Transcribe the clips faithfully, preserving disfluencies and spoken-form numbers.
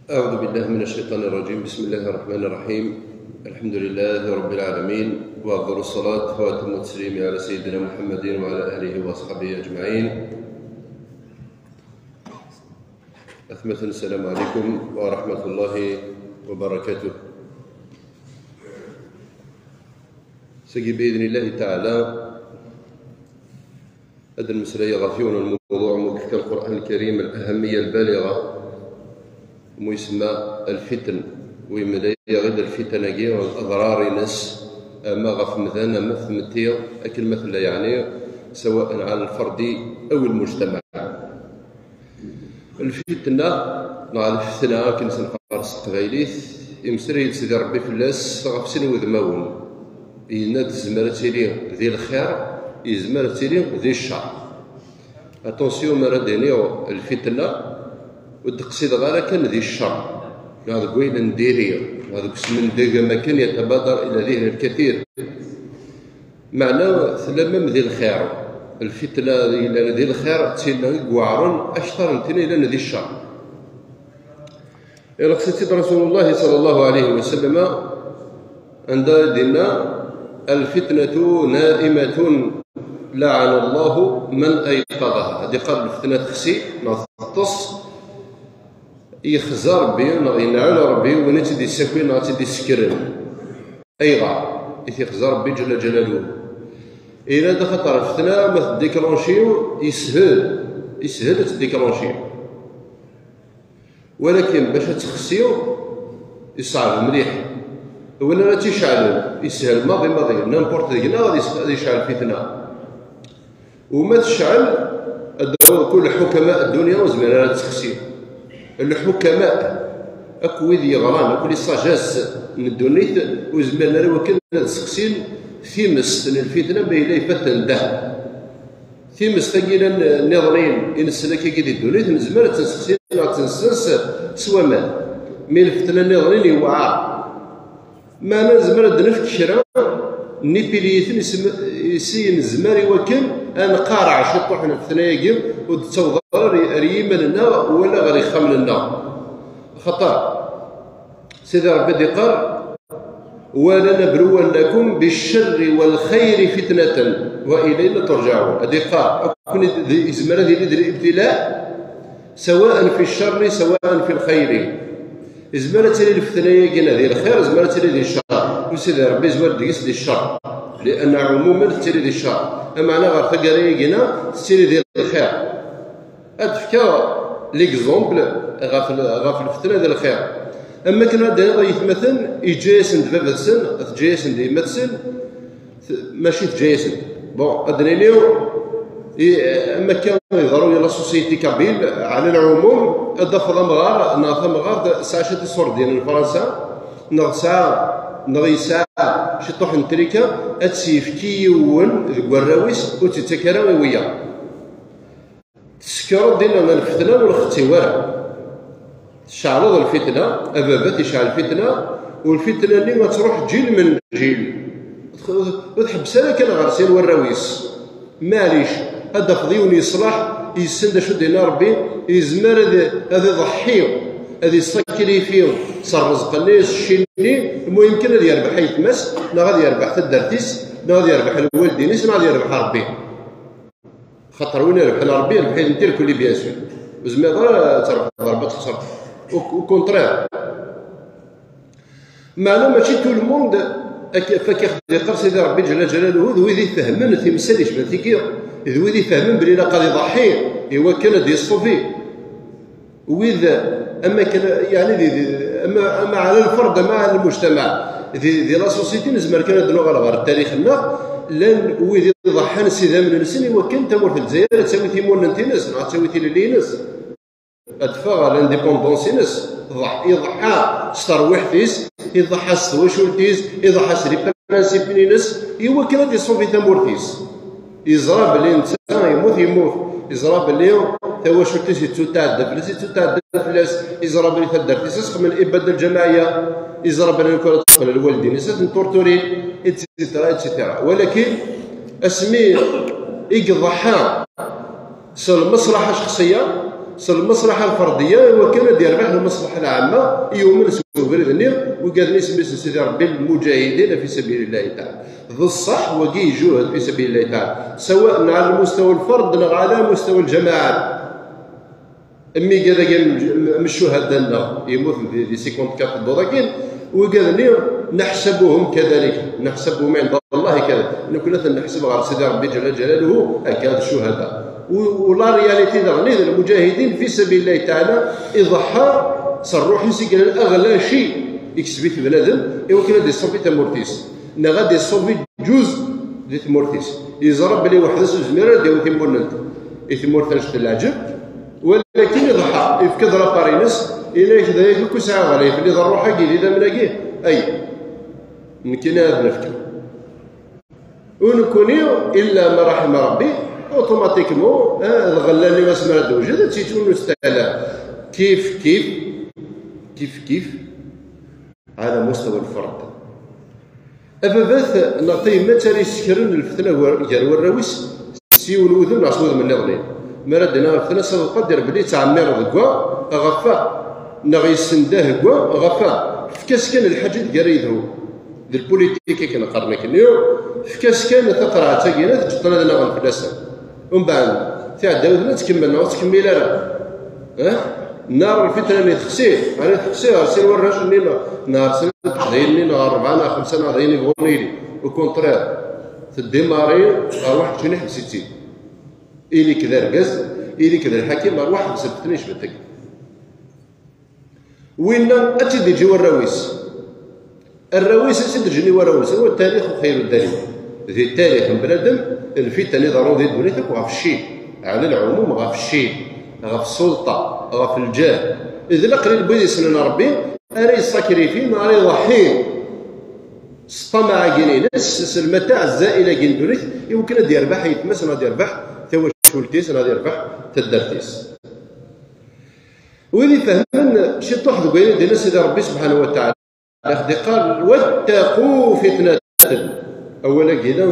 أعوذ بالله من الشيطان الرجيم. بسم الله الرحمن الرحيم. الحمد لله رب العالمين، وأفضل الصلاة وأتم التسليم على سيدنا محمد وعلى آله وأصحابه أجمعين. أثمة، السلام عليكم ورحمة الله وبركاته. Sagi, بإذن الله تعالى, ad nmeslay ɣef yiwen n lmewḍuɛ mu yefka Lqur'an Lkarim الأهمية البالغة, mu ysemma الفتن, u yemlay-aɣ-id lfitan-agi, aḍrar-ines, ama ɣef mdan, ama ɣef tmetti, akken ma tella, yeɛni, سواء على الفرد أو المجتمع. Lfitna, neɣ lfetna, akken s-neqqar s teqbaylit, imeslay-d Sidi Ṛebbi fell-as ɣef sin wudmawen. Yenna-d tezmer ad tili di lxir, yezmer ad tili di ccer. Attention, mi ara d-iniɣ lfitna, ur d-qsideɣ ara kan di ccer, neɣ deg wayen n diri, neɣ deg usmendeg am akken يتبادر إلى ذهن الكثير. Meɛna tella même di lxir. Lfitna yellan di lxir d tin i iweɛren akter n tin yellan di ccer. Ileqs-itt-id Rasulullah صلى الله عليه وسلم, anda i d-yenna: الفتنة نائمة لعن الله من أيقظها. Ad iqqar lfetna texsi, neɣ teṭṭes, yexza Ṛebbi, neɣ yenɛel Ṛebbi win i tt-id-yessakin neɣ i tt-id-yessekren. Ayɣer i t-yexza Ṛebbi ǧella ǧalaluhu? Yenna-d axaṭer lfetna ma teddiklanci, yeshel, yeshel ad teddiklanci. Walakin bac ad texsi, yeṣɛeb mliḥ. Win ara tt-iceɛlen, yeshel maḍi maḍi, n'importe deg-neɣ ad yes-, ad yecɛel fitna. U ma tecɛel, ad d-awiḍ kul ḥukama ddunya ur zmiren ara ad tt-sexsin. Lḥukama, akk wid yeɣran, akk les sages n ddunit, ur zmiren ara wakken ad sexsin timest n lfitna ma yella ifaten dah. Timest-agi nniḍnin i nessen akkagi di ddunit, nezmer ad tt-nsexsi neɣ ad tt-nessens s waman. Mi lfetna nniḍnin yewɛer. Meɛna nezmer ad d-nefk kra n ipiliyiten i sem-, i si nezmer i wakken ad nqareɛ ciṭṭuḥ n lfetna-agi ur d-ttaweḍ ara ar, ar yiman-nneɣ wala ɣer yixxamen-nneɣ. Axaṭer Sidi Ṛebbi ad d-iqqar: ولنبلونكم بالشر والخير فتنة وإلينا ترجعون. Ad d-iqqar, ad ken-id-, yezmer ad yili d libtila, سواء في الشر سواء في الخير. Yezmer ad tili lfetna-agi di lxir, yezmer ad tili di ccer. U Sidi Ṛebbi yezmer deg-s di ccer. لأن عموما tettili di ccer. Ameɛna ɣer taggara-agi-na, tettili di lxir. Ad d-fkeɣ l'exemple ɣef l-, ɣef lfetna d lxir. Am wakken ad d-iniḍ ay atmaten, yeǧǧa-yasen-d baba-tsen, teǧǧa-yasen-d yemma-tsen, t-, mačči teǧǧa-yasen. Bon, ad d-nini, i, am akka yeḍru i la société kabyle, ɛla lɛumum, ad d-tafeḍ amɣar neɣ tamɣart tesɛa ciṭ iṣurdiyen n Fransa, neɣ tesɛa, neɣ yesɛa ciṭuḥ n trika, ad tt-yefk i yiwen deg warraw-is, ur tt-ittak ara i wiyaḍ. Tsekreḍ dinna lfetna ur xettiw ara. Tceɛleḍ lfitna, ababat yecɛel lfitna, u lfitna-nni ad truḥ ǧil min ǧil. Ur tḥebbes ara kan ɣer sin warraw-is. Maɛlic, ad d-tafeḍ yiwen yeṣleḥ, yessen d acu d-yenna Ṛebbi, yezmer ad, ad iḍeḥḥi, ad yessakrifi s ṛṛezq-nni, s cci-nni, lmuhim kan ad yerbeḥ ayetma-s, neɣ ad yerbeḥ taddart-is, neɣ ad yerbeḥ lwaldin-is, neɣ ad yerbeḥ Ṛebbi. Xaṭer win irebḥen Ṛebbi, irebḥ-iten tirkelli, bien sûr. Ur tezmireḍ ara ad trebḥeḍ Ṛebbi, ad txesreḍ. Au, au contraire. Meɛna mačči tout le monde, ak-, akka i ɣ-d-iqqar Sidi Ṛebbi ǧella ǧalaluhu, d wid ifehmen timsal yecban tigi, d wid ifehmen belli ilaq ad iḍeḥḥi i wakken ad d-yessufi. Wid, ama kan, yeɛni di, di, ama, ama ɛla lferd, ama ɛla lmujtamaɛ. Di, di la société nezmer kan ad nuɣal ɣer tarix-nneɣ, llan wid iḍeḥḥan s idammen-nsen i wakken tamurt n Lezzayer ad tawi timunent-ines, neɣ ad tawi tilelli-ines. Ad teffeɣ ɣer l'indépendance-ines, tḍeḥ-, iḍeḥḥa s terwiḥt-is, iḍeḥḥa s twacult-is, iḍeḥḥa s les principes-ines, i wakken ad d-isufi tamurt-is. Yeẓra belli netta yemmut, yemmut. Yeẓra belli tawacult-is yettutɛedda fell-as, yettutɛedda fell-as. Yeẓra belli taddart-is ad texdem ibadda lǧamaɛya. Yeẓra belli lukan ad teqqel lwaldin-is ad ten-torturin, et cetera, et cetera. Walakin asmi i iḍeḥḥa s lmaslaḥa cexṣiya, s lmaslaḥa lferdiya i wakken ad d-yerbeḥ lmaslaḥa lɛamma i yumen s ubrid-nni, wigad-nni isem-is n Sidi Ṛebbi lmuǧahidin fi sabilillahi taɛala. D ṣṣeḥ, wagi ijuhed fi sabilillahi taɛala, sawa ɛla lmustawa lferd neɣ ɛla mustawa lǧamaɛa. Imi gad-agi m-, m-, m ccuhada-nneɣ yemmuten di, di cinquante-quatre ddud-agi, wigad-nni neḥsabuhum kadalik, neḥsabuhum ɛinda Allahi kadalik. Nekkni ad ten-neḥseb ɣer Sidi Ṛebbi ǧalla ǧalaluhu akka d ccuhada. U, u la réalité daɣen d lmuǧahidin fi sabilillahi taɛala, iḍeḥḥa s ṛṛuḥ-is i yellan aɣla ci, ikseb-it bnadem i wakken ad d-iṣṣubi tamurt-is, neɣ ad d-iṣṣubi ǧuz di tmurt-is. Yeẓra belli weḥd-s ur yezmir ara ad d-yawi timunent i tmurt annect n leɛǧeb, walakin iḍeḥḥa, yefka-d lapar-ines, yenna-ak d aya akk i sɛiɣ ɣlayet fell-i d ṛṛuḥ-agi d idammen-agi, ay, nekkini ad nefk. U nekkuni, illa ma raḥima Ṛebbi, automatiquement, ah, d ɣella-nni asmi ara d-tewjed, ad tt-yettwannus tala kif kif, kif kif, ɛla mustawa lferd. Ababat neɣ tayemmat ara yessekren lfetna gar, gar warraw-is s yiwen wudem neɣ s wudem nniḍen. Mi ara d-iniɣ lfetna, s lqader belli yettɛemmir deg wa ɣef wa, neɣ yessendah deg wa ɣef wa, efk-as kan lḥaǧa deg ara yedhu. D lpulitik i k-neqqaren akken. Efk-as kan taqerɛet-agi, teǧǧeḍ-ten ad nnaɣen fell-asen. Umbeɛd, tiɛeddawt-nni ad tkemmel neɣ ur tettkemmil ara? Eh? Nnar lfitna-nni texsi, ɛni texsi ɣer sin warrac-nni neɣ, neɣ ɣer snat teqdiyin-nni neɣ rebɛa neɣ xemsa neɣ d ayen yebɣun yili. Au contraire, teddimari ɣer waḥed kan iḥbes-itt-id. Ili-k d argaz, ili-k d lḥakim, ɣer waḥed s lfetna yecba-t-agi. Winna ad tt-id-iǧǧi warraw-is. Arraw-is ad tt-id-ǧǧen i warraw-is. Wa tarix u xayru dalil. Di tarix n bnadem, lfitan iḍerrun di ddunit akk ɣef ccib. Ɛla lɛumum ɣef ccib, ɣef ssulṭa, ɣef lǧah. D laqlil n wid yessnen Ṛebbi ara yessakrifi neɣ ara iḍeḥḥi s ṭṭamaɛ-agi-ines, s lmataɛ zzaila-agi n ddunit, i wakken ad d-yerbeḥ ayetma-s neɣ ad d-yerbeḥ tawacult-is neɣ ad d-yerbeḥ taddart-is. Wid ifehmen ciṭuḥ deg wayen i d-yenna Sidi Ṛebbi subḥanahu wa taɛala, ad d-iqqar: "Wattaqu fitnatan." Awal-agi la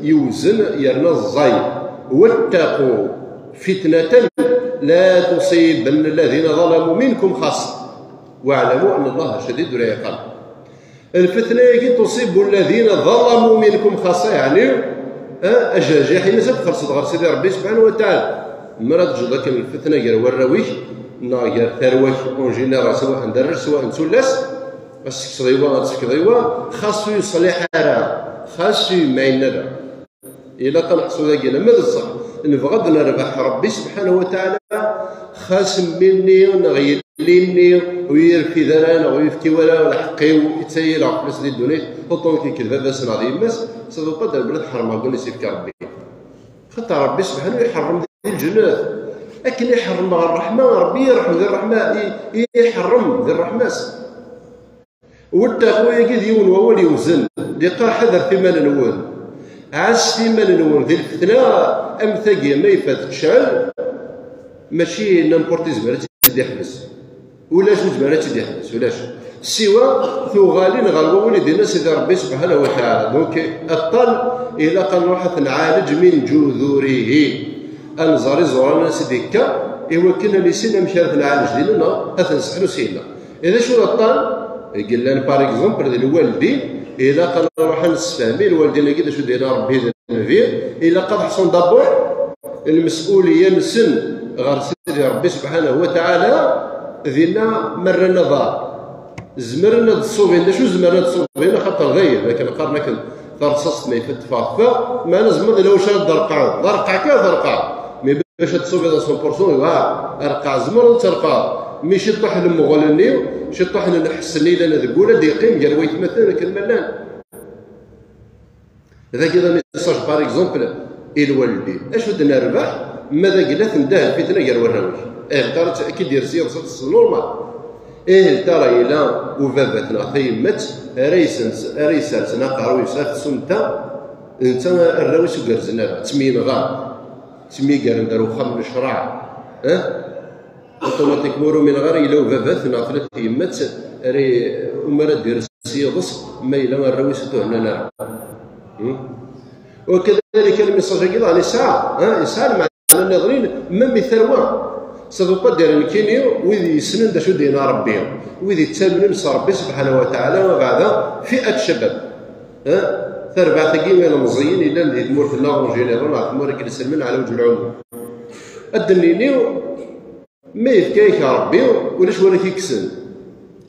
yewzen yerna ẓẓay. "Wattaqu fitnatan la tusibanna alladhina zalamu minkum xassa, wa'lamu anna Allaha shadidul iqab." Lfetna-agi tuṣibu alladhina zalamu minkum xassa, yeɛni, ah, ajerjiḥ-ines ad txellṣeḍ ɣer Sidi Ṛebbi subḥanahu wa taɛala. Mi ara teǧǧeḍ akken lfetna gar warraw-ik, neɣ gar tarwa-k, en général, sawaɛen d arrac, sawaɛen d tullas, ad s-tekseḍ i wa, ad s-tefkeḍ i wa, xas ur yeṣliḥ ara, xas ur yemɛin ara. Ilaq ad neḥṣu dagi, lemmer d ṣṣeḥ nebɣa ad nerbeḥ Ṛebbi subḥanahu wa taɛala, xas mmi-nni neɣ yelli-nni ur yerfid ara neɣ ur yefki wara lḥeqq-iw i ttayaleɣ fell-as di ddunit, uṭṭun kiked baba-s neɣ d yemma-s, s lqader belli tḥermeɣ deg wayen i s-yefka Ṛebbi. Xaṭer Ṛebbi subḥanahu iḥeṛṛem di lǧennet. Akken iḥeṛṛem ɣer ṛṛeḥma, Ṛebbi iṛeḥm di ṛṛeḥma, i, i, iḥeṛṛem di ṛṛeḥma-s. Wettaqu-agi d yiwen wawal yewzen, d-iqqar: "Ḥadret iman-nwen, ɛasset iman-nwen di lfetna am tagi, ma yeffad tecɛel, mačči n'importe qui yezmer ad tt-id-iḥbes. Ulac ur yezmer ad tt-id-iḥbes, ulac. Siwa tuɣalin ɣer wawal i d-yenna Sidi Ṛebbi subḥanahu wa taɛala." Donc, aṭṭan ilaq ad nruḥ ad t-nɛalej min ǧudurihi, ad nẓer iẓuran-nni i d-yekka, i wakken ad nissin amek ara t-nɛalej dinna neɣ ad t-nseḥlu syenna. I d acu d aṭṭan? I yellan, par exemple, d lwaldin, ilaq ad nruḥ ad nessefhem i lwaldin-agi d acu d-yenna Ṛebbi d Nnbi, ilaq ad ḥṣun d'abord lmes'uliya-nsen ɣer Sidi Ṛebbi subḥanahu wa taɛala, dinna ma rran aḍar. Zemren ad ṣṣubin, d acu zemren ad ṣṣubin, axaṭer dayen, akken qqaren akken, tarṣaṣt ma yeffad teffeɣ teffeɣ, meɛna zemren d lawac ara d-ṛeqqɛen, d aṛeqqeɛ kan ad ṛeqqɛen. Mais bac ad tṣubiḍ à cent pour cent, wa, aṛeqqeɛ zemreḍ ad tt-ṛeqqɛeḍ. Mi ciṭuḥ n lemɣel-nni, ciṭuḥ n lḥess-nni yellan deg wul, ad d-yeqqim gar waytmaten akken ma llan. Dagi d amiṣaj, par exemple, i lwaldin. Acu d-nerbeḥ ma dagi la tendeh lfitna gar warraw-ik? Ih, tara ad k-id-yers yiḍes, ad tessen normal. Ih, tara yella ubabat neɣ tayemmat ara yesens-, ara isersen aqerruy-is ɣef tsumta, d netta arraw-is ur gerrzen ara, ttemyenɣan, ttemyagaren-d ar uxxam n ccreɛ. Eh? Automatiquement ur umineɣ ara yella ubabat neɣ tella tyemmat ara i-, umi ara d-ires yiḍes ma yella arraw-is ur tuhennan ara. Hmm? Wa kadalik lmessaj-agi daɣen yesɛa, ha, yesɛa lmeɛna nniḍen, même i tarwa. Ça veut pas dire nekkini wid yessnen d acu d-yenna Rebbi, wid yettamnen s Rebbi subḥanahu wa taɛala, wa beɛda fi'at cabab. Ha? Tarbaɛt-agi n ilemẓiyen yellan di tmurt-nneɣ en général, neɣ tmura n yiselmen ɛla wejh lɛumum. Ad d-nini, ma yefka-yak Rebbi, ulac wara k-ikksen.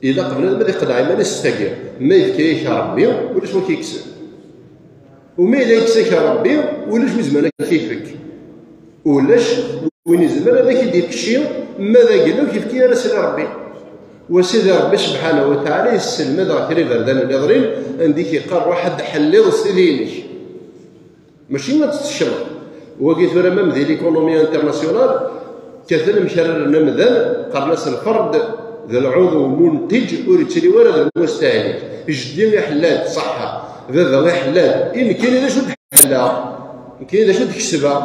Ilaq bnadem ad iqḍeɛ iman-is s tagi. Ma yefka-yak Rebbi, ulac wara k-ikksen. U ma yella yekkes-ak Rebbi, ulac wi izemren ad k-ifek. Ulac win izemren ad ak-id-yefk cci, ma d agella ur k-yefki ara Sidi Rebbi. Wa Sidi Rebbi subḥanahu wa taɛala yesselmad ɣer kra iberdan nniḍen, anda i k-yeqqar: "Ruḥ ad d-ḥelliḍ s tidi-inek." Mačči ad tettecceḍ. Wagi tura, même di l'économie internationale, kkaten amek ara rren amdan, qqaren-as lferd d lɛuḍu muntiǧ, ur yettili wara d lmustahlik. Jeddi iḥella-d, ṣaḥḥa, baba iḥella-d, i nekkini d acu d-ḥellaɣ? Nekkini d acu d-kesbeɣ?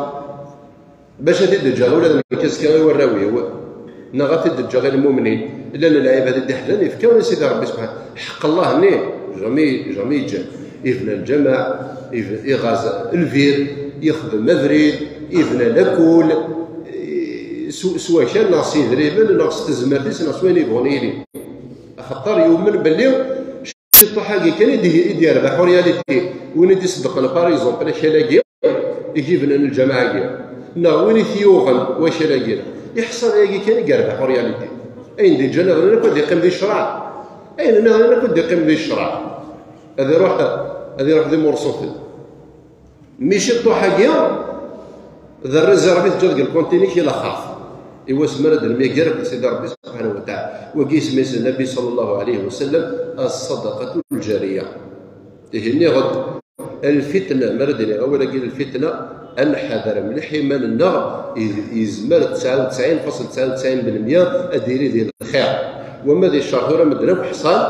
Bac ad t-id-ǧǧeɣ ula d nekk azekka i warraw-iw, neɣ ad t-id-ǧǧeɣ i lmumnin. Llan lɛibad i d-iḥellan, yefka i Sidi Ṛebbi subḥan-, ḥeqq Allah-nni, jamais, jamais yeǧǧa. Ibna lǧameɛ, ib-, iɣaz lbir, yexdem abrid, ibna lakul, s, s wakal neɣ s yedrimen neɣ s tezmert-is neɣ s wayen yebɣun yili. Axaṭer yumen belli ciṭuḥ-agi kan i d-, i d-yerbeḥ en réalité. Win i d-iṣeddqen, par exemple, akal-agi, i k-ibnan lǧameɛ-agi, neɣ win i t-yuɣen wakal-agi, iḥṣel ayagi kan i yerbeḥ en réalité. Ayen d-iǧǧan iḍelli akk ad d-iqqim di ccreɛ. Ayen nniḍen akk ad d-iqqim di ccreɛ. Ad iruḥ, ad iruḥ d imurṣuten. Mi ciṭuḥ-agi, d rrezerv i teǧǧiḍ deg lkuntini-k i laxert. I wasmi ara d-nemyager akked Sidi Ṛebbi subḥanahu wa taɛala. Wagi isem-is Nnbi ṣalla Llahu ɛalayhi wa sallam, as-ṣadaqatu lǧariya. Ihi nniɣ-d, lfitna, mi ara d-iniɣ awal-agi lfitna, ad nḥader mliḥ iman-nneɣ, i-, yezmer tesɛa u tesɛin faṣel tesɛa u tesɛin belmya ad d-yili di lxir. Wama di ccer tura medden akk ḥṣan,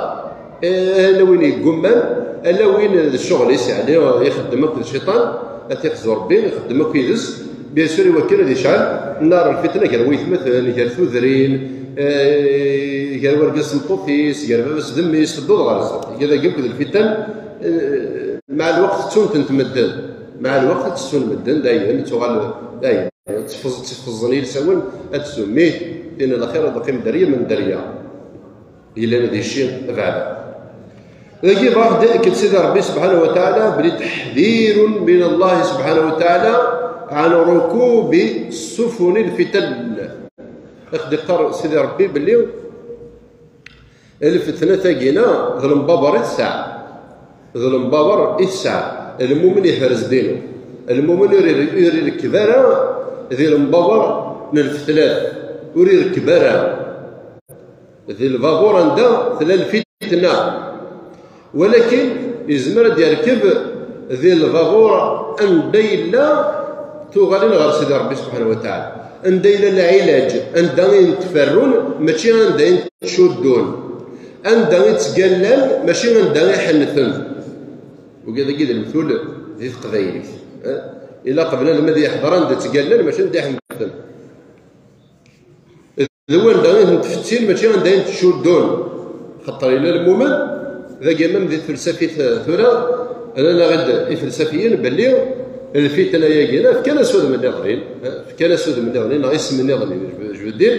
eh, ala win yeggumman, ala win d ccɣel-is, yeɛni ixeddem akked cciṭan, ad t-ixzu Rebbi, ixeddem akk yid-s, bien sûr, i wakken ad yecɛel nnar lfitna gar waytmaten, gar tudrin, eh, gar wergaz d tmeṭṭut-is, gar baba-s d mmi-s, tedduḍ ɣer zdat. Iga dagi akked lfitan, eh, mɛa lweqt ttuntent medden. Mɛa lweqt ad ttun medden, dayen, ttuɣal, dayen, ttfeẓ-, ttfeẓẓen yilsawen, ad ttun. Mih, tin n lxir ad teqqim dderya mebla dderya. Yellan di cci abeɛda. Dagi bɣa ad d-akked Sidi Ṛebbi subḥanahu wa taɛala belli teḥdirun min Allah subḥanahu wa taɛala ɛan rukubi ssufuni lfitan. Ad d-iqqar Sidi Ṛebbi belli lfetna-tagi-na d lembaber i tesɛa. D lembaber i tesɛa. Lmumen ihrez dinu. Lmumen ur ir-, ur irekkeb ara di lembaber n lfetlat. Ur irekkeb ara. Di lbabur anda tella lfitna. Walakin yezmer ad yerkeb di lbabur anda yella tuɣalin ɣer Sidi Ṛebbi subḥanahu wa taɛala. Anda yella lɛilaǧ, anda i tent-ferrun, mačči anda i tent-cuddun. Anda i ttgallan, mačči anda i ḥennten. Wagi dagi d lemtul di teqbaylit. Eh? Ilaq bnadem ad yeḥḍer anda ttgallan, mačči anda i ḥennten. D wanda i tent-fettin, mačči anda i tent-cuddun. Xaṭer yella lmumen, dagi même di tfelsafit, eh, tura, rran-aɣ-d ifelsafiyen belli lfitna-yagi, fkan-as udem nniḍen, eh, fkan-as udem nniḍen, neɣ isem nniḍen, je veux, je veux dire.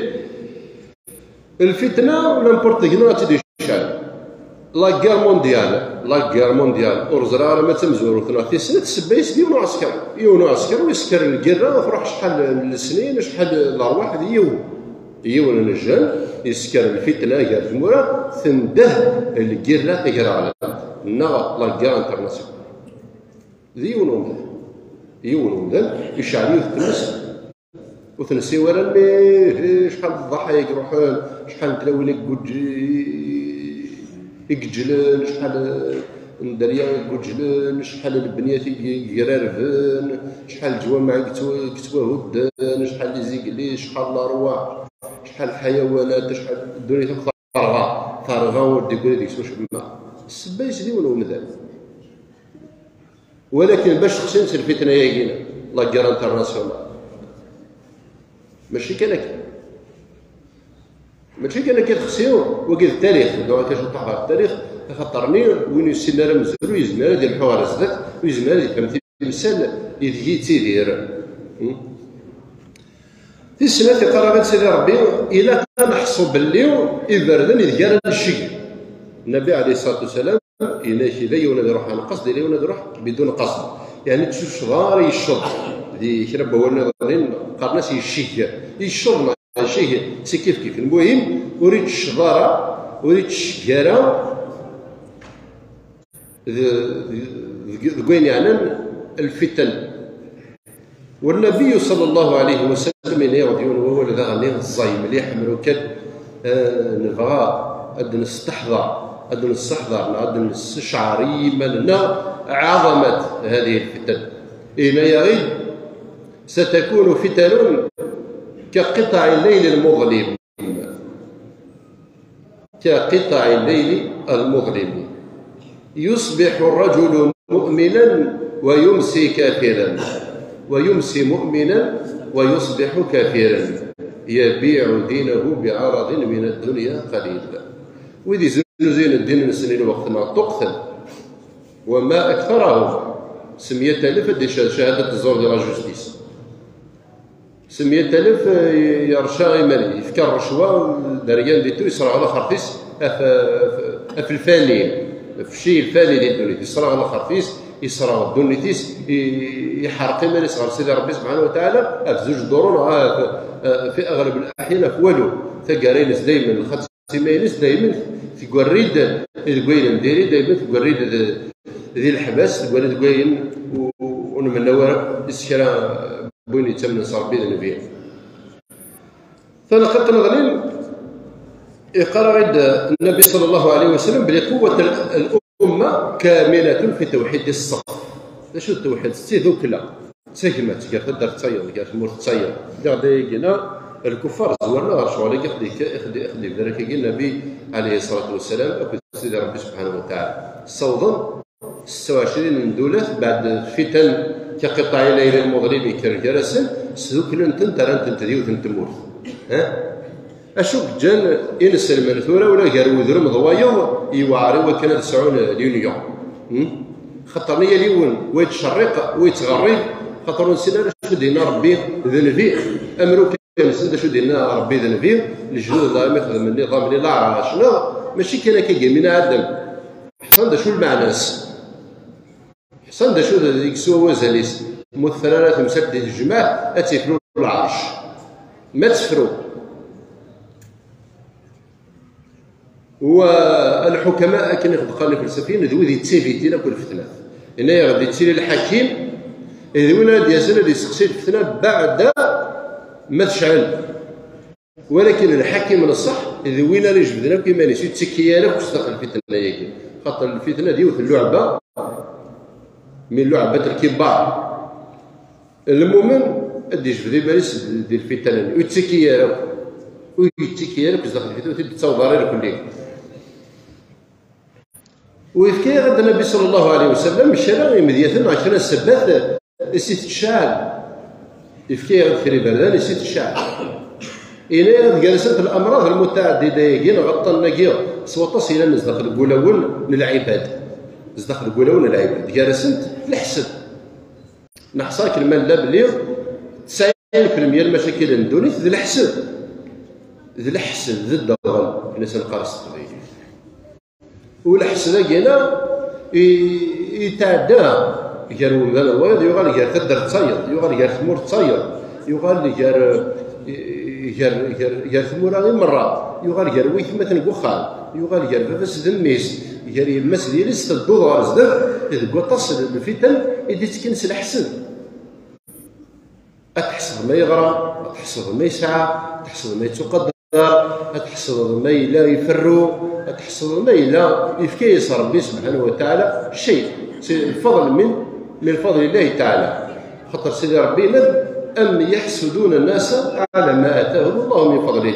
Lfitna, n'importe qui ad tt-id-yecɛel. La guerre mondiale, la guerre mondiale, ur ẓriɣ ara ma d tamezwarut neɣ tis snat, ssebba-is d yiwen uɛesker. Yiwen uɛesker ur yesker lgirra, truḥ acḥal n lesnin, acḥal n lerwaḥ, d yiwen. Yiwen n jjeune yesker lfitna gar tmura, tendeh lgirra tagraɣlant, neɣ la guerre internationale. D yiwen umdan. Yiwen umdan, yecɛel yiwet tmes, ur t-nsiw ara, mmi, acḥal n ḍḍaḥa i iruḥen, acḥal n tlawin i iguǧ-, i igeǧlen, acḥal n dderya i iguǧlen, acḥal n lebniyat i igrarben, acḥal n leǧwameɛ i yettwa-, i yettwahudden, acḥal n izigli, acḥal n lerwaḥ, acḥal n lḥayawanat, acḥal, ddunit akk terɣa, terɣa ur d-yeggri deg-s wacemma. Ssebba-is d yiwen umdan. Walakin bac xsin s lfitna-yagi, la guerre internationale. Mačči kan akka. Mačči kan akka texsi, wagi d tarix, donc akka ciṭuḥ ɣer tarix, axaṭer-nni win ur yessinen ara amezruy, yezmer ad yelḥu ɣer zdat, ur yezmer ad yefhem timsal ideg yettidir. Hmm? Tis snat, iqqar-aɣ-d Sidi Ṛebbi: ilaq ad neḥṣu belli iberdan ideg ara necceg. Nnabi ɛalayhi ṣṣalatu wassalam yenna-ak: illa yiwen ad iruḥ ɛan qasd, illa yiwen ad iruḥ bidun qasd. Yeɛni, ur ittucceg ara, yecceḍ. Di kra n wawal nniḍen qqaren-as yecceg. Yecceḍ neɣ yecceg, si kif kif. Lmuhim, ur ittucceg ara, ur ittucceg ara deg, deg, deg wayen yeɛnan lfitan. والنبي صلى الله عليه وسلم yenna-yaɣ-d yiwen n wawal daɣen ẓẓay mliḥ, amru kan, eh, nebɣa ad nesteḥḍer, ad nesseḥḍer, neɣ ad nessecɛer i yiman-nneɣ عظمة هذه الفتن. Yenna-yaɣ-id: ستكون فتن كقطع الليل المظلم. كقطع الليل المظلم. يصبح الرجل مؤمنا ويمسي كافرا، ويمسي مؤمنا ويصبح كافرا، يبيع دينه بعرض من الدنيا قليل. Wid iznuzayen ddin-nsen i lweqt-nneɣ ṭṭuqten. وما أكثرهم. Semya alef ad d-icehhed cahadat zzur di la justice. Semya alef, eh, yerca iman, yefka rrecwa, deryan di tout, yesreɣ laxert-is af, af, af lfani, af cci lfani di ddunit, yesreɣ laxert-is, yesreɣ ddunit-is, i, iḥreq iman-is ɣer Sidi Ṛebbi subḥanahu wa taɛala, af zuǧ duṛu neɣ af, eh, fi aɣleb laḥyan af walu. Taggara-ines daymen, lxatima-ines daymen tgerri-d deg wayen n diri, daymen tgerri-d d, di leḥbas, tgerri deg wayen ur, ur, ur nmenna ara i s kra n win yettamnen s Ṛebbi d Nnbi. Taneqqiḍt nniḍen, iqqar-aɣ-id Nnabi ṣalla Llahu ɛalayhi wa sallam belli قوة الأمة كامنة في توحيد الصف. D acu d ttewḥid? D tidukla, d tagmat gar taddart d tayeḍ, gar tmurt d tayeḍ. Diɣ d ayagi-na, lkuffar zwaren ɣer ccɣel-agi i xed-, i xed-, i xed-ibder akkagi Nnabi ɛalayhi ṣṣalatu wassalam akked Sidi Ṛebbi subḥanahu wa taɛala. Ssawḍen ستة وعشرين n dulat, beɛd fitan كقطع الليل المظلم yekker gar-asen, sduklen-tent, rran-tent d yiwet n tmurt. Eh? Acu yeǧǧan inselmen tura ula gar udrum d wayeḍ yewɛer i wakken ad sɛun l'union? Hmm? Xaṭer yal yiwen wa yettcerriq, wa yettɣerrib, xaṭer ur nessin ara acu d-yenna Ṛebbi d Nnbi. Amru kan nessen d acu d-yenna Ṛebbi d Nnbi, lejdud-nneɣ mi xedmen niḍam li laɛrac, neɣ mačči kan akka, gamin Adem. Ḥṣan d acu lmeɛna-s. Ḥṣan d acu d, i yeswa wazal-is. Ma ur tefra ara temsalt di tejmaɛt, ad tifru lɛerc. Ma tefru. Wa lḥukama, akken i ɣ-d-qqaren ifelsafiyen, d wid yettabitin akk lfetnat. Yenna-yaɣ-d yettili lḥakim, d win ara d-yasen ad yesseqsi lfetna beɛda ma tecɛel. Walakin lḥakim n ṣṣeḥ d win ara ijebden akk iman-is, ur yettekki ara akk sdaxel lfitna-agi. Xaṭer lfitna d yiwet n lluɛba, min luɛbat lkibar. Lmumen ad d-ijbed iman-is di lfitna-nni, ur yettekki ara akk, ur yettekki ara akk sdaxel lfitna, ur t-id-tettaweḍ ara irkelli. Ur yefka-yaɣ-d Nnbi ṣalla Llahu ɛalayhi wa sallam kra imedyaten neɣ kra n ssebbat i s-itecɛel. Yefka-yaɣ-d kra iberdan i s-itecɛel. Yenna-yaɣ-d gar-asent الأمراض المتعددة-agi neɣ aṭṭanen-agi s waṭas yellan zdaxel n wulawen n lɛibad. Zdaxel n wulawen n lɛibad. Gar-asent leḥsed. Neḥṣa akken ma nella belli tesɛin fi lmeyya n lmacakil n ddunit d leḥsed. D leḥsed, d ddeɣel, akken i s-neqqar s teqbaylit. U leḥsed-agi-na i, yetɛedda gar wemdan d wayeḍ, yuɣal gar taddart d tayeḍ, yuɣal gar tmurt d tayeḍ, yuɣal gar, gar, gar, gar tmura i merra, yuɣal gar waytmaten deg uxxam, yuɣal gar baba-s d mmi-s, gar yemma-s d yelli-s, tedduḍ ɣer zdat deg waṭas n lfitan i d-ittekkin s leḥsed. Ad tḥesbeḍ ma yeɣra, ad tḥesbeḍ ma yesɛa, ad tḥesbeḍ ma yettuqadar, ad tḥesbeḍ ma yella iferru, ad tḥesbeḍ ma yella yefka-yas Ṛebbi subḥanahu wa taɛala cay, si lfeḍl min, min fadli Llahi taɛala. Xaṭer Sidi Ṛebbi yenna-d: أم يحسدون الناس على ما آتاهم الله من فضله.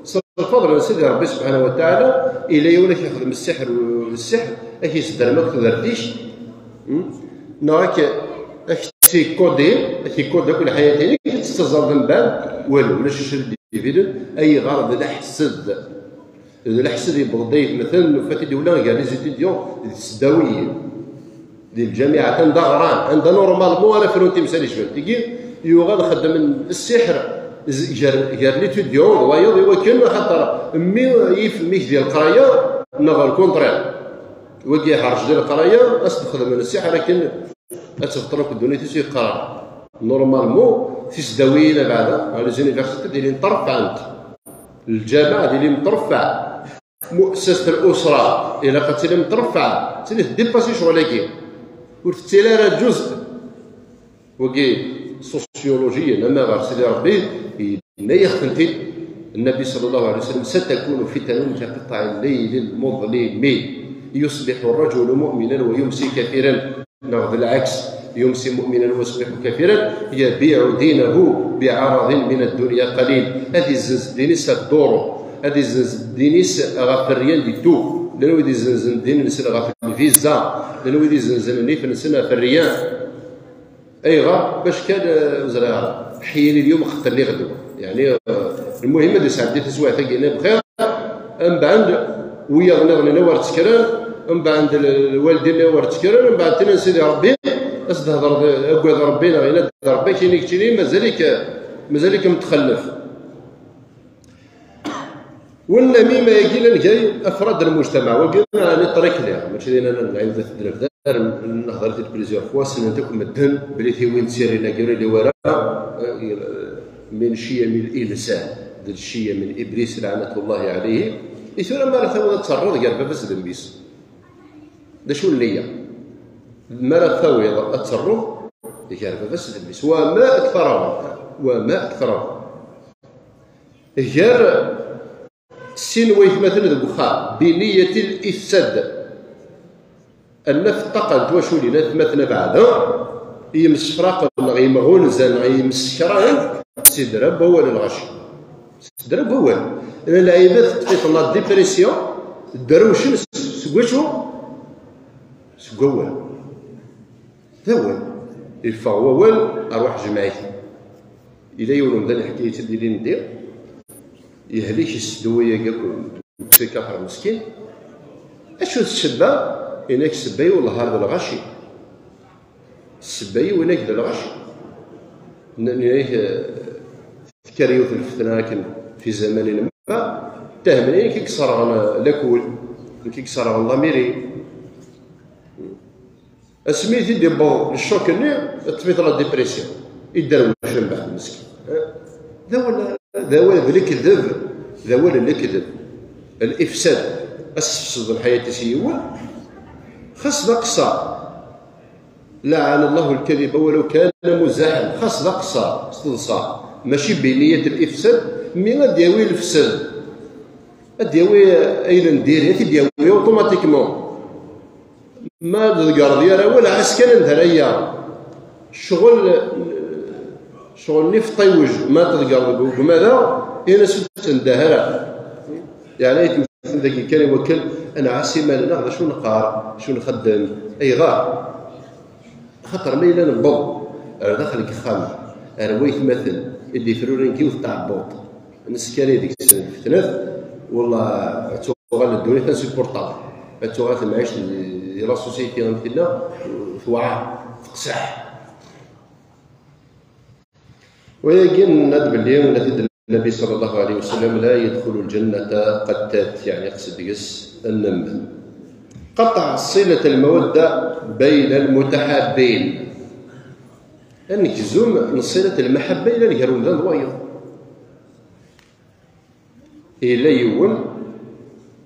S lfeḍl n Sidi Ṛebbi subḥanahu wa taɛala, yella yiwen ad k-ixdem ssiḥr, u d ssiḥr ad k-yesderm akk tudert-ik, hmm? Neɣ ad k-, ad k-tt-ikkuḍi, ad k-ikkuḍ akk lḥayat-inek, ad tettaẓaḍ d mbeɛd, walu, ulac acu ara d-yebidun. Ayɣer? D leḥsed. D leḥsed yewweḍ-d, ay atmaten, nufa-t-id ula gar les étudiants d tesdawiyin, di lǧamiɛat, anda ɣran, anda normalement ara frun timsal icban. Tigi, yuɣal xeddmen ssiḥr, Z- gar, gar l'étudiant d wayeḍ, i wakken axaṭer mmi yif mmi-k di leqraya neɣ le contraire. Wagi iḥerc di leqraya, ad s-txedmen ssiḥr akken ad tebṭel akk ddunit-is yeqqar. Normalement, tisdawiyin abeɛda, les universités ad ilin ṭerfɛent. Lǧameɛ ad ilin ṭerfeɛ. Mu'assasat l'usra, ilaq ad tilim ṭerfeɛ. Tili tdipasi ccɣel-agi. Ur tettili ara ǧuz. Wagi, sosyulujiyen, ama ɣer Sidi Ṛebbi, yenna-yaɣ-tent-id Nnabi ṣalla Llahu ɛalayhi wa sallam: "Satakunu fitanun kaqitaɛi llayli lmuḍlimi, yusbiḥu rrajulu mu'minan wa yumsi kafiran." Neɣ d lɛeks, yumsi mu'minan wa yusbiḥu kafiran, yabiɛu dinahu biɛaradin min addunya qalil. Ad izzenz ddin-is ɣef duru, ad izzenz ddin-is ɣef rriyan di tout. Llan wid izzenzen ddin-nsen ɣef lviza, llan wid izzenzen nnif-nsen ɣef rriyan. Ayɣer? Bac kan, eh, ur ẓriɣ ara. Ḥeyyin-iyi-d yum xeṭṭen-iyi ɣedwa. Yeɛni, eh, lmuhim ad isɛeddi taswiɛt-agi-nni bxir. Mbeɛd, wiyaḍ nniḍen-nni ur ttekkren. Mbeɛd, l-, lwaldin-nni ur ttekkren. Mbeɛd, tinan Sidi Ṛebbi, as-d-hedreḍ, agad Ṛebbi neɣ yenna-d Ṛebbi, kini keččini, mazal-ik, mazal-ik mtxellef. Wannamima-agi llan gay afrad lmujtamaɛ, wagi ɛni ṭrikli, mačči d ayen ara nɛiwed ad t-id-nebder, nehder-it-id plusieurs fois, ssnen-t akk medden, belli tiwin d tirin-agi ur ili wara, eh, min ciyami l-insan, d ciyami n Iblis laɛnatullahi ɛalayhi. I tura mi ara tawiḍ ad terreḍ gar baba-s d mmi-s? D acu n nniya? Mi ara tawiḍ ad terreḍ gar baba-s d mmi-s, wa ma aktarahum, wa ma aktarahum. Gar sin waytmaten deg uxxam, bi niyyati l-ifsad. Ad naf ṭṭaqa n twaculin, atmaten abeɛda, yemsefraqen neɣ yemɣunzan neɣ yemsekran, sidra n wawal n lɣaci. Sidra n wawal. Lɛibad teṭṭef-iten la dépression, drewcen s-, seg wacu? Seg wawal. D awal. Yeffeɣ wawal, rwaḥ jmeɛ-it. Yella yiwen umdan iḥka-yi-tt-id ilindi, yehlik s ddwa-agi akk, deg psychiatre meskin. Acu d ssebba? Yenna-k ssebba-iw lehhar d lɣaci. Ssebba-iw, yenna-k, d lɣaci. N-, yenna-k, eh, tekker yiwet n lfetna akken fi zamanin ma, ttehhmen nekk i yesserɣen lakul, nekk i yesserɣen lamiri. Asmi i t-id-yewweḍ ccok-nni, teṭṭef-it la dépression. Iderwec mbeɛd meskin. D awal, d awal d lekdeb, d awal n lekdeb. L-ifsad, ad tefsed lḥayat-is i yiwen, xas d aqeṣṣer. Laɛana Allahu lkadiba walaw kana muzaḥan, xas d aqeṣṣer, s teḍsa. Mačči bi niyyat l-ifsad, mi ad d-yawi lefsad, ad d-yawi ayen n diri, ad t-id-yawi automatiquement. Ma tḍeggreḍ yir awal, ɛas kan anda ara yyaɣ. Ccɣel, ccɣel n ifṭiwej, ma tḍeggreḍ deg ugmad-a, in-as ur ttendeh ara. Yeɛni, ay tmeslen dagi kan i wakken ad nɛass iman-nneɣ d acu neqqar, d acu nxeddem, ayɣer? Axaṭer ma yella newweḍ ar daxel n yexxam, ar waytmaten i d-ifruren yiwet tɛebbuḍt, neskari deg-sen lfetnat, wallah, ad tuɣal ddunit insupportable. Ad tuɣal temɛict di la société am tella, tewɛer, teqseḥ. Wayagi nenna-d belli, yenna-t-id Nnabi ṣalla Llahu ɛalayhi wa sallam: "La yadxulu l-ǧannata qattat", yeɛni qsed deg-s annemmen. Qaṭeɛ ṣilat lmawadda bayna lmutaḥabbin. Anegzum n ṣilat lmaḥabba yellan gar umdan d wayeḍ. Yella yiwen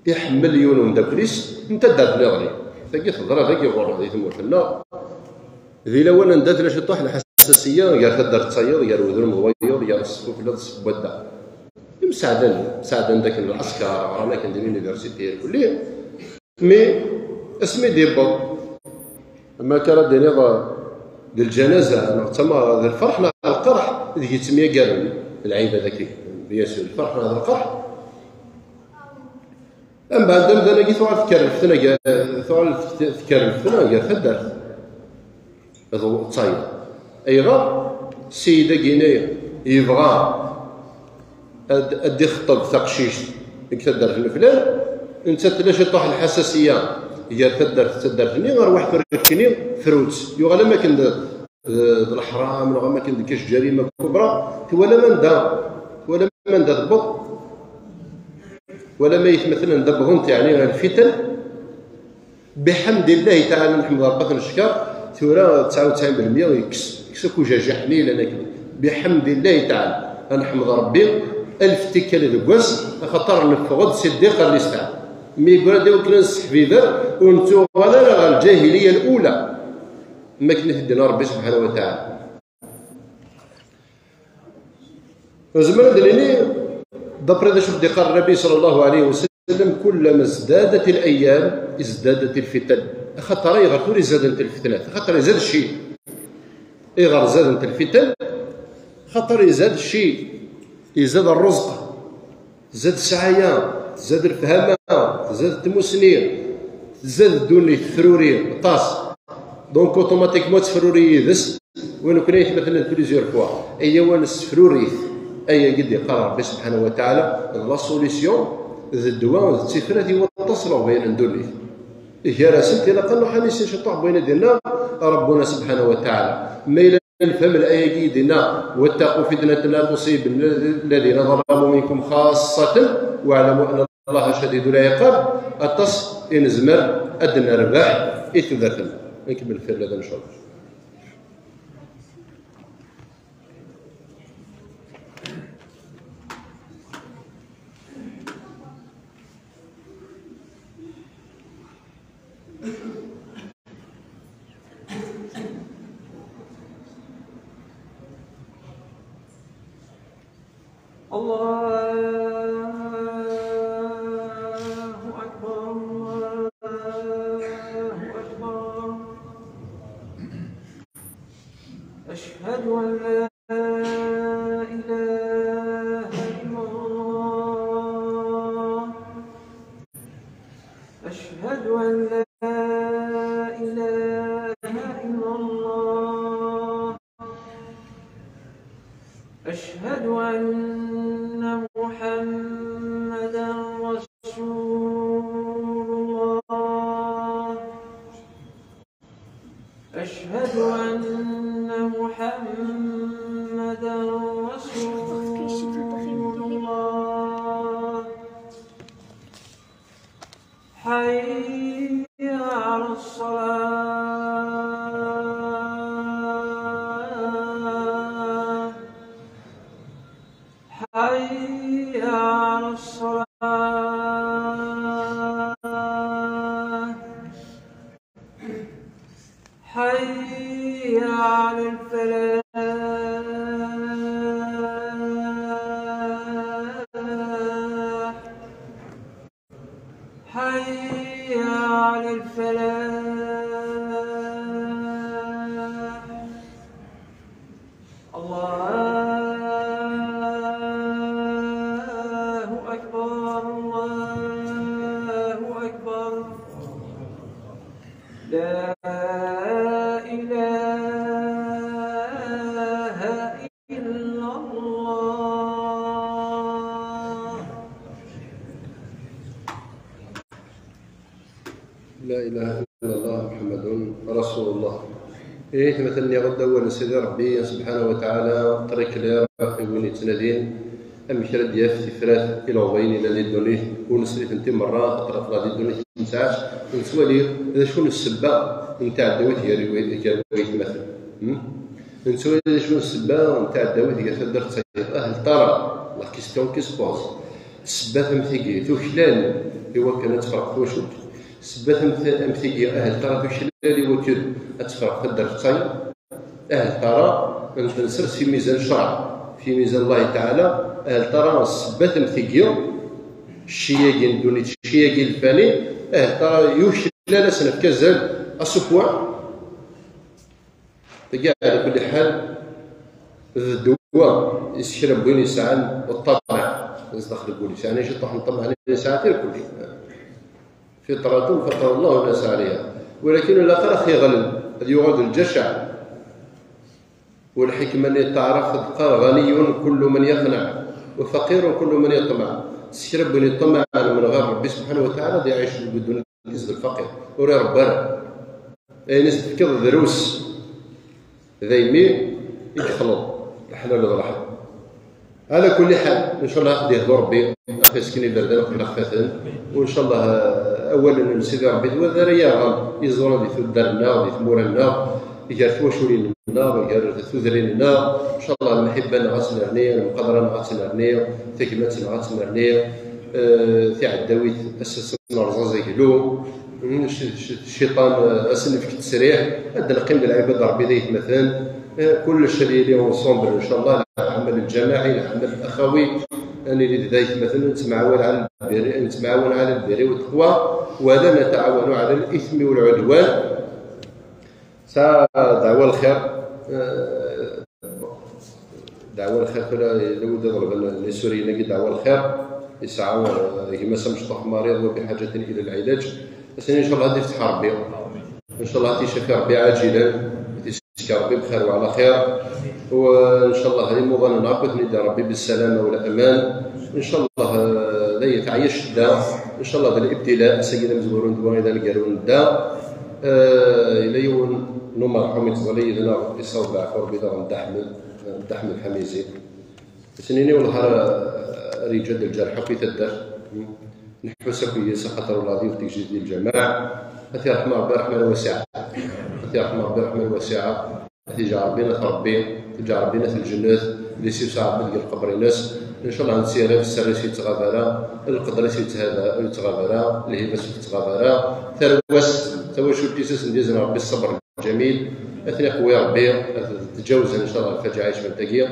iḥemmel yiwen umeddakel-is n taddart niḍen. Tagi teḍra dagi ɣur-neɣ di tmurt-nneɣ. Di lawan anda tella ciṭuḥ lḥassasiya gar taddart d tayeḍ, gar udrum d wayeḍ, gar ṣṣfufla d ṣṣebwadda. Imseɛden, mseɛden dakken lɛesker, ɣran akken di l'université irkelli. Mi asmi d-yewweḍ, ma akka ara d-tiniḍ d lǧanaza, neɣ d tama-, d lferḥ neɣ d lqerḥ, deg yettemyagaren lɛibad-agi, bien sûr, lferḥ neɣ d lqerḥ. Mbeɛd amdan-agi tuɣal tekker lfetna gar, tuɣal tekker lfetna gar taddart d tayeḍ. Ayɣer? Sseyid-agi-nni yebɣa ad, ad d-ixeṭṭeb taqcict deg taddart n flan, nettat tella ciṭuḥ lḥassasiya gar taddart d taddart-nni, arwaḥ tura keččini fru-tt. Yuɣal am akken d, d, d leḥram, neɣ am akken d kečč jarima kubra, twalam anda anda tewweḍ, wala ma yetmatalen anda wwḍent, yeɛni lfitan. Biḥemdillahi taɛala, nḥemd Ṛebbi ad t-neckeṛ. Tura tesɛa u tesɛin belmya yekkes, yekkes akk ujajiḥ-nni yellan akken. Biḥemdillahi taɛala, ad nḥemd Ṛebbi alef tikkal deg wass, axaṭer neffeɣ-d si ddiq ar listeɛ. Mi yeggra-d i wakken ad nesseḥbiber, ur nettuɣal ara ɣer lǧahiliya l-ula, am akken i t-id-yenna Ṛebbi subḥanahu wa taɛala. Nezmer ad d-nini, d'après d acu i d-iqqar Nnbi ṣalla Llahu ɛalayhi wa sallam, كلما ازدادت الأيام ازدادت الفتن. Axaṭer ayɣer tura i zadent lfetnat? Axaṭer izad cci. Ayɣer zadent lfitan? Axaṭer izad cci, izad ṛṛezq, tzad ssɛaya, tzad lefhama, tzad tmussni, tzad ddunit, tefruri aṭas. Donc automatiquement ad tefruri yid-s. Win nekkni ay t-matalen plusieurs fois, aya wa nessefruri-t. Ayagi d-iqqar Ṛebbi subḥanahu wa taɛala, d la solution, d ddwa, d tifrat i waṭas n leɣbayen n ddunit. Gar-asent ilaq ad nruḥ ad nissin ciṭuḥ n wayen i d-yenna Ṛebbuna subḥanahu wa taɛala. Ma yella nefhem ayagi i d-yenna: واتقوا فتنة لا تصيبن الذين ظلموا منكم خاصة واعلموا أن الله شديد العقاب, aṭas i nezmer ad d-nerbeḥ i tudert-nneɣ. Nkemmel fell-as, ncallah. الله أكبر، الله أكبر. أشهد أن لا إله إلا الله. أشهد أن لا إله إلا الله. أشهد أن محمدا رسول الله. أشهد أن محمدا رسول الله. حي على الصلاة. حي على الصلاة. حي على الفلاح. حي على الفلاح. الله أكبر، الله أكبر. لا إله إلا الله. La ilaha illallah Muḥemmadun Rasulullah. Ih, tmata nniɣ-d awal n Sidi Ṛebbi subḥanahu wa taɛala, très clair i win yettnadin amek ara d-yaf tifrat i leɣbayen yellan di ddunit, ur nesri-tent i merra, xaṭer aql-aɣ di ddunit n ttɛac, ur nettwali d acu n ssebba n tɛeddawit gar, gar waytmaten. Hmm? Nettwali d acu n ssebba n tɛeddawit gar taddart d tayeḍ. Ahel tara, la question qui se pose. Ssebbat am tigi tuklal i wakken ad tefreq twacult. Ssebbat am t-, am tigi ahel tara tuklal i wakken ad tefreq taddart d tayeḍ. Ahel tara ad tent-nsers fi mizan ccreɛ, fi mizan Allahi taɛala. Ahel tara ssebbat am tigi, cci-agi n ddunit, cci-agi lfani, ahel tara yuklal ad s-nefk azal asufwa. Tagi, ɛla kulli ḥal, d ddwa i s kra n win yesɛan ṭṭameɛ zdaxel deg wul-is. Yeɛni, ciṭṭaḥ n ṭṭameɛ yesɛa tirkelli. فطرة فطر الله الناس عليها. Walakin ur ilaq ara ad t-iɣleb, ad yuɣal d lǧacaɛ. Walḥikma-nni n taɛrabt teqqar: غني كل من يقنع، وفقير كل من يطمع. S kra n win yeṭṭamaɛen menɣir Ṛebbi subḥanahu wa taɛala, ad iɛic deg ddunit d lfaqir, ur iṛebba ara. Ayen i s-tefkiḍ drus, daymi i yexleḍ leḥlal d leḥram. Ɛla kulli ḥal, ncallah ad yehdu Rebbi ɣef yisken iberdan qbel axfaten, u ncallah, eh, awalen n Sidi Rebbi d wid ara yaɣen iẓuran di tuddar-nneɣ, di tmura-nneɣ, gar twaculin-nneɣ, gar tudrin-nneɣ. Ncallah lemḥibba-nneɣ ad tennerni, lemqadra-nneɣ ad tennerni, tagmat-nneɣ ad tennerni, eh, tiɛeddawit ass ad nerẓ azaglu. Cci-, cci-, cciṭan, eh, ad s-nefk ttesriḥ, ad d-neqqim d lɛibad n Rebbi d aytmaten. Eh, kullec ad yili ensemble, ncallah, lɛamal lǧamaɛi, lɛamal axawi, ad nili d aytmaten, nettemɛawan ɛala lbirri, nettemɛawan ɛala lbirri wa ttaqwa, wa la nataɛawanu ɛala l-ithmi wa lɛudwan. Sa dɛwa lxir, eh, dɛwa lxir, tura yella wid iḍelben n Isuriyen-agi dɛwa lxir, yesɛa, eh, gma-s amecṭuḥ mariḍ wa biḥaǧatin ila lɛilaǧ. Asen ncallah ad ifteḥ Rebbi. Ncallah ad t-icafi Rebbi ɛaǧilan, ad t-isekk Rebbi bxir wa ɛla xir. U ncallah imuḍanen akk ad ten-id Rebbi bissalama wa laman. Ncallah, eh, la yetɛeyyac da. Ncallah d libtila, ass-agi d amezwaru n ddwa i d aneggaru n da. Eh, yella yiwen n umerḥum yettẓalla yid-neɣ, yessaweḍ leɛfu Rebbi daɣen Dda Ḥmed, Dda Ḥmed Ḥamizi. Ad s-nini wellah ar, ar yeǧǧa-d lǧerḥ akk i taddart. Nḥus akk yes axaṭer wellah d yiwet tegzit di lǧamaɛ. Ad t-yerḥem Rebbi ṛeḥma wasiɛa. Ad t-yerḥem Rebbi ṛeḥma wasiɛa. Ad t-yeǧǧ Rebbi n at Rebbi, ad t-yeǧǧ Rebbi n at lǧennet, ad as-yewseɛ Rebbi deg lqebr-ines. Ncallah nettirar sser-is ur yettɣab ara, lqedr-is ur yettɣab ara, lhiba-s ur tettɣab ara, tarwa-s, tawacult-is ad sen-d-yazen Rebbi ṣṣber ǧamil, ad ten-iqwi Rebbi, ad tǧawzen ncallah lfaǧiɛa yecban tagi.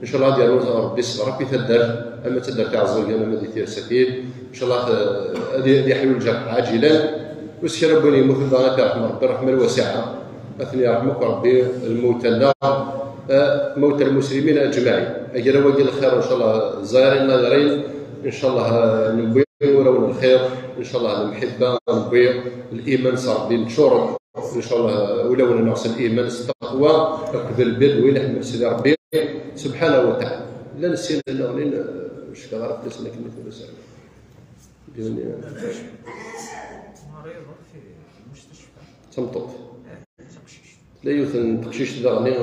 Ncallah ad yernu Rebbi ṣṣber akk i taddart, ama d taddart Iɛeẓẓugen, ama di Tirsatin. Ncallah, eh, ad yeḥlu lǧerḥ ɛaǧilan. Ur s kra n win yemmuten daɣen ad t-yerḥem Rebbi ṛeḥma wasiɛa. Ad ten-yerḥem akk Rebbi lmewta-nneɣ, eh, mewta lmuslimin aǧmaɛin. Agraw-agi n lxir ncallah ẓayirin naḍirin. Ncallah, eh, newwi urawen n lxir. Ncallah lemḥibba, newwi liman s Rebbi neččuren. Ncallah ulawen-nneɣ s liman, s ttaqwa, akked lbir d win iḥemmel Sidi Rebbi subḥanahu wa taɛala. Llan sin nniḍen, eh, ur cfiɣ ara fell-asen akken i tura sɛiɣ. D tameṭṭut. Tella yiwet n teqcict daɣen, eh,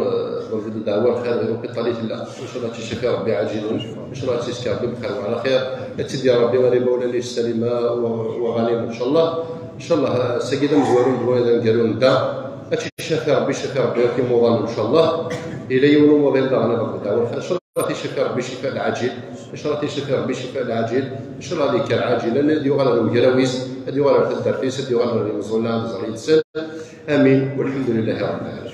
tḍelb-d ddeɛwa lxir di l'hôpital i tella. Ncallah ad tt-icafi Rebbi ɛaǧilen. Ncallah ad tt-isekk Rebbi bxir wa ɛla xir. Ad tt-id-yerr Rebbi ɣer imawlan-is salima wa, wa ɣanima, ncallah. Ncallah, eh, ass-agi d amezwaru n ddwa d aneggaru n da. Ad tt-icafi Rebbi, icafi Rebbi akk imuḍan, ncallah. Yella yiwen umuḍin daɣen iḍelb-d ddeɛwa lxir. Ncallah ad t-icafi Rebbi ccifa lɛaǧil. Ncallah ad t-icafi Rebbi ccifa lɛaǧil. Ncallah ad yekker ɛaǧilan, ad yuɣal ɣer ugraw-is, ad yuɣal ɣer taddart-is, ad yuɣal ɣer yimeẓẓuɣen, ad iẓer yid-sen. Amin. Walḥemdulillahi Rebbil ɛalamin.